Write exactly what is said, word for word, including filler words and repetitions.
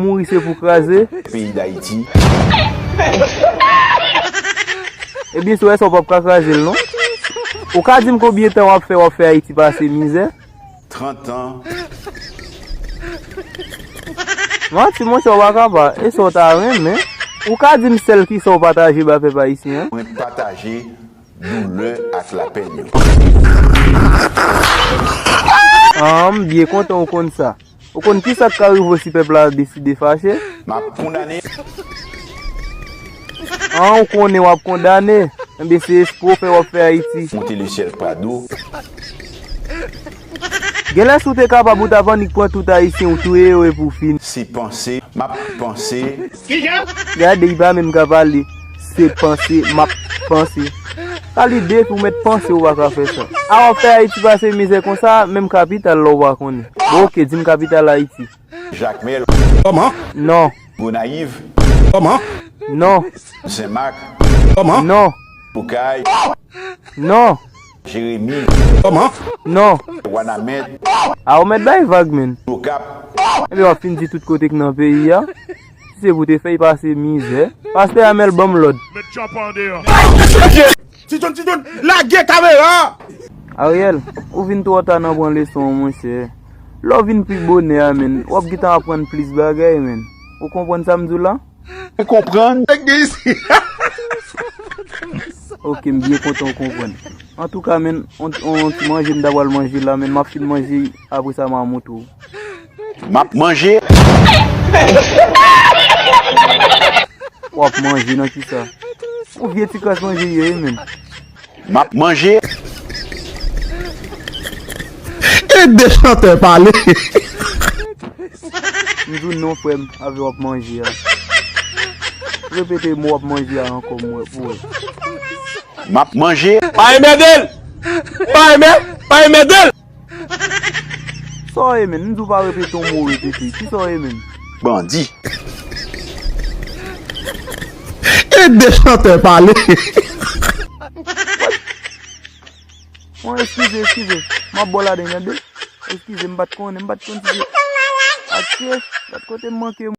Mouri se pou kraze. Peyi Dayiti. Ebyen, si w wè sa, w p ap ka kraze l, non. Ou ka di m konbyen tan w ap fè, w ap fè Ayiti pase mizè? Trant an. Manti, monchè, w pa ka pa. E sa w ta renmen? Ou ka di m sèl kisa w pataje ba pèp ayisyen an? Mwen pataje doulè ak lapenn yo. Ah, m byen kontan w konn sa. Ou konn kisa k ka rive w si pèp la deside fache? M ap kondane. Ah, ou konnen w ap kondane. Enben, se espre w fè w ap fè Ayiti. Monte le syèl Prado. Genlè si w te kapab, ou t ap annik pran tout Ayisyen, ou touye yo epi w fini. Se panse, m ap panse. Gade, li pa menm ka pale. Se panse, m ap panse. Sa lide pou w mèt panse, ou pa ka fè sa. A w ap fè Ayiti pase mizè konsa, menm kapital la ou pa konnen. Bon, oke, di m kapital Ayiti. Jakmèl. Kòman? Non. Gonayiv. Kòman? Non. Senmak. Kòman? Non. Okay. Non. Jeremi. Kòman? Non. Wanament. A ou mèt bay vag, menn. Okap. Ebyen, w ap fin di tout kote k nan peyi a. Si se pou te fè y pase mizè. Pastè Amèl, ban m lòd. Met tchòp an deyò. Ti John, Ti John, lage kamera! Ariel, ou vin twò ta nan pran leson an, monchè. Lè w vin pi bonè a, menn, w ap gentan aprann plis bagay, menn. Ou konprann sa m di w la? Ou konprann? Nèg gen isi. Oke, m byen kontan w konprann. Antouka, menn, on, on ti manje m ta pral manje la, menn, m ap fin manje, apre sa, m a montre w. M ap manje. W ap manje nan kisa? Ou vye ti kras manje ye, wi, menn. M ap manje. Ede chantè pale. M di w non, frè m, avè w ap manje a. Repete mo w ap manje a ankò, m wè, pou wè. M ap manje. Pa enmède l! Pa enmè-, pa enmède l! Sa w ye, menn? M di w pa repete yon mo, repete. Kisa w ye, menn? Bandi. Ede chantè pale. Bon, eskize, eskize. M ap ba w ladan, tande? Eskize, m pa t konnen, m pa t konn si se. Atye, gad kote m manke.